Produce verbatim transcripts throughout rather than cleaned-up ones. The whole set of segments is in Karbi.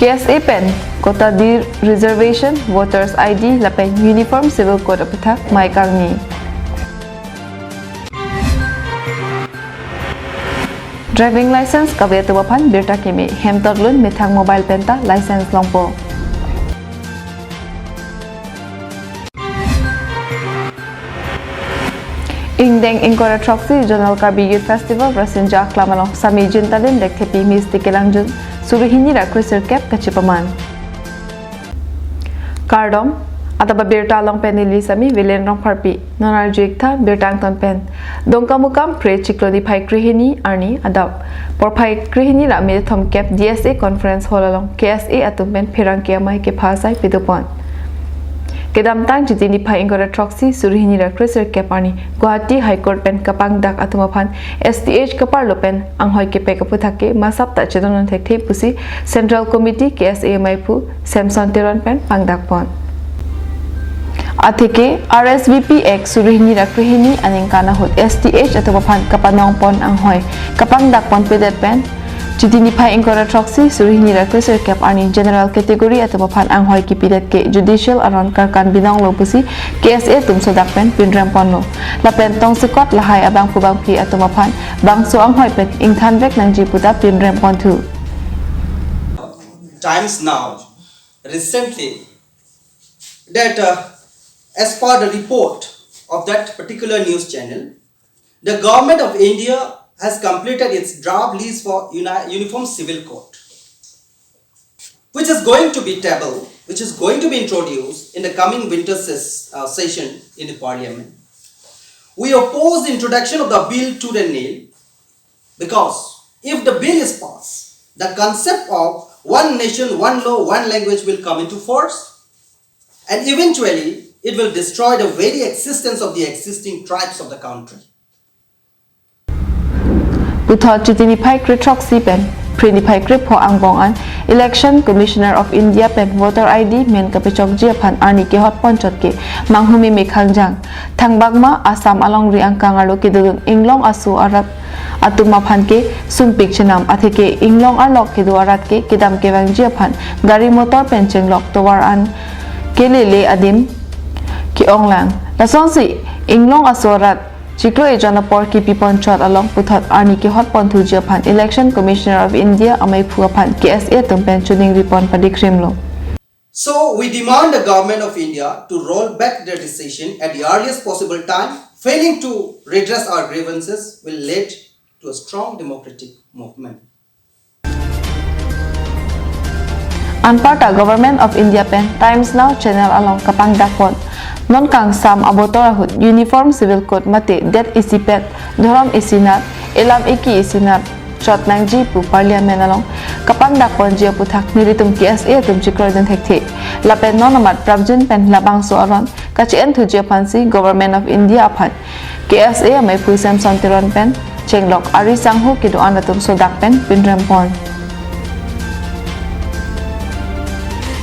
K S A pen Kota D reservation, voters I D lapen Uniform Civil Code aputhak mai kangni. Driving license kave atum aphan birta keme, hem totlun methang mobile penta license longpo. Ingdeng ingkoi ra throksi Zonal Karbi Youth Festival Rasinja Aklam along Sami Jintalin Lekthepi Misti kelangjun suri hini ra kresirkep kachipaman. Kardom, adap abirta along pen neli Sami Vilen Rongpharpi. Non arju-ik tha birta angton pen. Dongkamukam phre chiklo niphai krehini arni adap porphai krehini ra minit thomkep D S A Conference Hall along K S A atum pen pherangke amei kepha asai pidopon. Kedamtang Chiti niphai ingkoi ra throksi suri hini ra kresirkep arni Guwahati High Court pen kapangdak atum aphan S T H kaparlo pen anghoi kepek aputhak ke masap ta chedondon thekthe pusi Central Committee K S A amei aphu Samson Teron pen pangdakpon. Atheke R S V P Act suri hini ra krehini aningkan ahut S T H atum aphan kapanongpon anghoi kapangdakpon pedet pen Chiti niphai ingkoi ra throksi suri hini ra kresirkep arni general category atum aphan anghoi kipidet ke judicial aron karkan binonglo pusi K S A atum sodak pen pinremponlo. Lapen tongsekot lahai abangphu bangphi atum aphan bangso anghoi pen ingthanvek nangji puta pinremponthu. Times Now recently that, uh, as per the report of that particular news channel, the government of India has completed its draft list for uni-, Uniform Civil Code, which is going to be tabled, which is going to be introduced in the coming winter ses-, uh, session in the parliament. We oppose the introduction of the bill tooth and nail, because if the bill is passed, the concept of one nation, one law, one language will come into force, and eventually it will destroy the very existence of the existing tribes of the country. Puthot Chiti niphai krethroksi pen phre niphai krepho angbong an Election Commissioner of India pen voter I D men kapechokji aphan arni kehotponchot ke manghumeme khangjang. Thangbak ma Assam alongri angkang arlo kedodun inglong aso arat atum aphan ke sumpik chenam, atheke inglong arlo kedo arat ke kedam kevangji aphan gari motor pen chenglok tovar an kelele adim ke-onglang. Lasonsi inglong aso arat chiklo ejon apor kipiponchot along puthot arni kehotponthuji aphan Election Commissioner of India amei aphu aphan K S A atum pen choningripon padikrimlo. So we demand the government of India to roll back their decision at the earliest possible time. Failing to redress our grievances will lead to a strong democratic movement. Anparta Government of India pen Times Now channel along kapangdakpon non kangsam abotor ahut Uniform Civil Code mate det isipet, dhorom isinat, elam eki isinat chot nangji pu Parliament along kapangdakponji aputhak nelitum K S A atum chikroidun thekthe. Lapen non amat prapjin pen labangso aron kachi-enthuji aphansi Government of India aphan K S A amei aphu Samson Teron pen chenglok ari sangho kedo-an atum sodak pen pinrempon.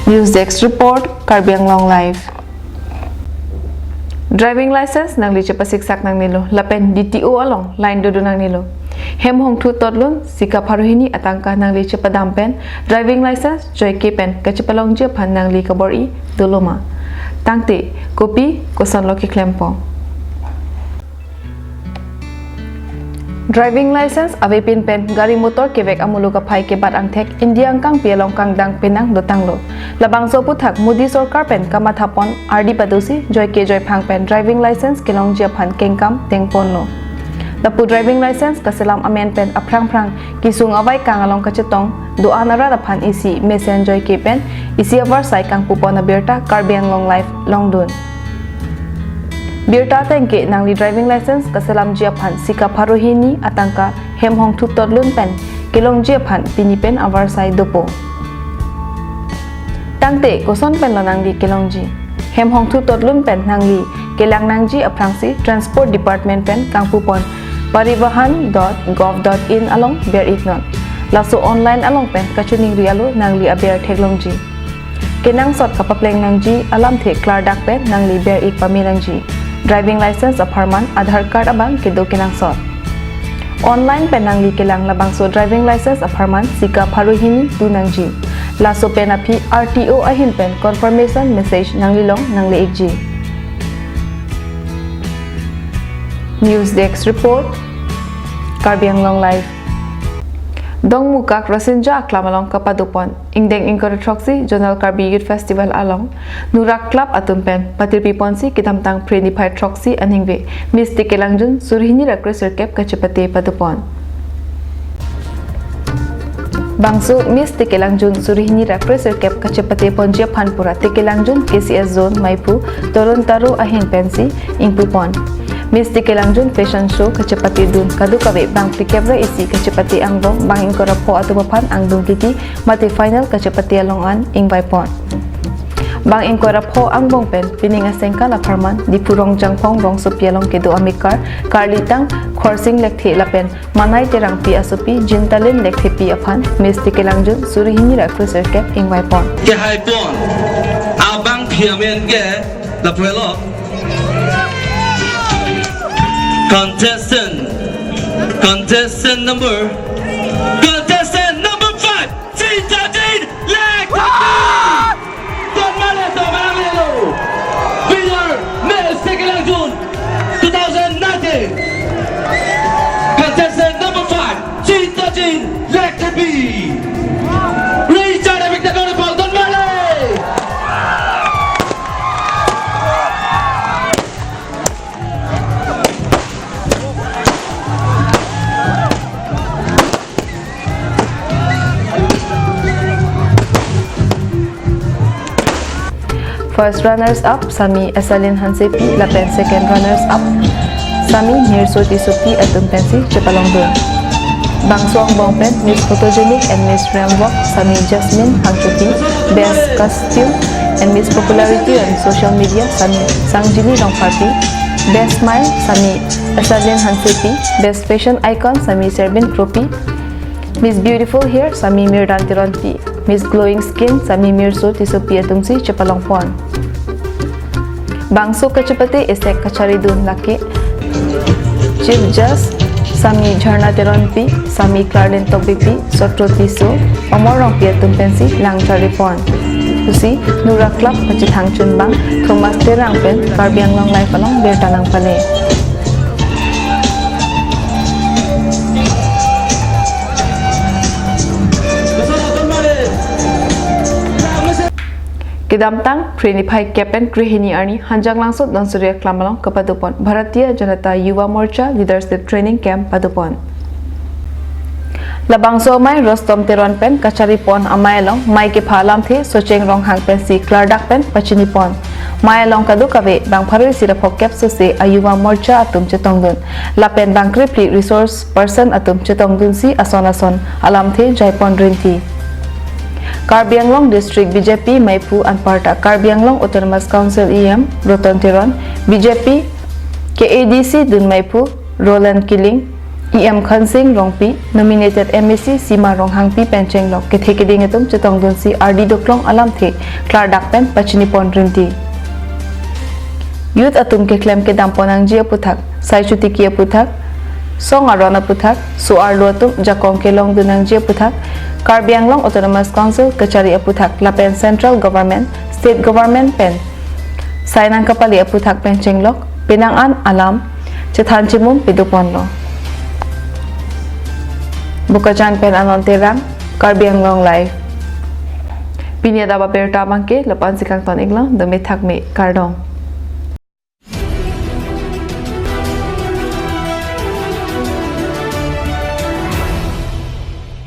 News Desk Report, Karbi Anglong Live. Driving license nangli chepasiksak nangnelo lapen D T O along line dodo nangnelo. Hem hongthu totlun sika pharo hini atangka nangli chepadam pen driving license joike pen kachepalongji aphan nangli kabor-i doloma? Tangte kopi kosonlo keklempo? Driving license avepin pen gari motor kevek amuluk aphai kebat angthek India angkangpi along kangdang penang dotanglo. Labangso aputhak Modi sorkar pen kamathapon ardi padosi joike joiphang pen driving license kelongji aphan kengkam tengponlo. Lapu driving license kaselam amen pen aphrang phrang kesung avaikang along kachetong do-an arat aphan isi mesen joike pen isi avarsai kangpupon abirta Karbi Anglong Live longdun. Birta ateng ke nangli driving license kaselamji aphan sika pharo hini atangka hem hongthu totlun pen kelongji aphan pini pen avarsai dopo. Tangte koson penlo nangli kelongji? Hem hongthu totlun pen nangli kelang nangji aphrangsi Transport Department pen kangpupon parivahan dot gov dot in along ber-iknon. Laso online along pen kachiningri alo nangli aber theklongji. Kenangsot kapapleng nangji alamthe klardak pen nangli ber-ik pame nangji. Driving license apharman Aadhaar card abang kedo kenangsot. Online pen nangli kelang labangso driving license apharman sika pharo hini tu nangji. Laso pen aphi R T O ahin pen confirmation message nanglilong nangle-ikji. News Desk Report, Karbi Anglong Live. Dongmukak Rasinja Aklam along kapadopon ingdeng ingkoi ra throksi Zonal Karbi Youth Festival along Nurak Club atum pen patirpiponsi kedamtang Phre niphai throksi aningve Miss Tikelangjun suri hini ra kre sirkep kachepate padopon. Bangso Miss Tikelangjun suri hini ra kre sirkep kachepateponji aphan pura Tikelangjun K C S Zone Maiphu Torun Taro ahin pensi ingpupon. Miss Tikelangjun Fashion Show kachepatedun kadokave bang phlikep ra isi kachepate angbong bang ingkoi ra pho atum aphan angdung kiti mate final kachepate along an ingvaipon. Bang ingkoi ra pho angbong pen pining asengkan apharman Diphu Rongjangphong rongsopi along kedo amekar Karlitang Khorsing Lekthe lapen Manai Terangpi asopi Jintalin Lekthepi aphan Miss Tikelangjun suri hini ra kre sirkep ingvaipon. Kehaipon abangpi amen ke lapuelo. Contestant, contestant number, contestant number five, Jintalin Lekthepi. Don Male, don Male lo. Winner, Miss Tikelangjun two thousand nineteen. Contestant number five, Jintalin Lekthepi. Richard Abik Teknol Paul, don Male. First runners up sami Esalin Hansepi lapen second runners up sami Mirso Tissopi atum pensi chepalongdun. Bangso angbong pen Miss Photogenic and Miss Ramwalk sami Jasmine Phangchopi, Best Costume and Miss Popularity on Social Media sami Sangjili Rongpharpi, Best Smile sami Esalin Hansepi, Best Fashion Icon sami Serbin Kropi, Miss Beautiful Hair sami Mirdan Teronpi, Miss Glowing Skin sami Mirso Tissopi atumsi chepalongpon. Bangso kachepate esek kacharidun lake Chief Judge sami Jharna Teronpi, sami Clarlin Tokbipi, Sotro Tisso, Omor Rongpi atum pensi langcharipon pusi Nurak Club kachethangchun bang Thomas Terang pen Karbi Anglong Live along birta nangpale. Kedamtang Phre niphai kep pen krehini arni Hanjanglangso Dhansiri Aklam along kapadopon Bharatiya Janata Yuva Morcha Leadership Training Camp padopon. Labangso amei Rostom Teron pen kacharipon amei along mei kepha alamthe Socheng Ronghang pensi klardak pen pachinipon. Mei along kadokave bang pharo isi ra phokep sose a Yuva Morcha atum chetongdun lapen bang krephli resource person atum chetongdunsi ason ason alamthe jaipon rinti. Karbi Anglong District B J P Maiphu anparta Karbi Anglong Autonomous Council E M Roton Teron, B J P K A D C dun Maiphu Roland Killing, E M Khansing Rongpi, nominated M A C Sima Ronghangpi pen chenglok kethe keding atum chetongdunsi ardi doklong alamthe klardak pen pachinipon rinti. Youth atum keklem kedampon nangji aputhak, sai chotiki aputhak, song aron aputhak, so-arlo atum jakong kelongdun nangji aputhak, Karbi Anglong Autonomous Council kachari aputhak lapen Central Government, State Government pen sai nangkapale aputhak pen chenglok penang an alam chethan chimum pedoponlo. Bokajan pen Anon Terang, Karbi Anglong Live. Pini adap abirta abangke lapu-ansi kangton-iklo, dome thakme, kardom.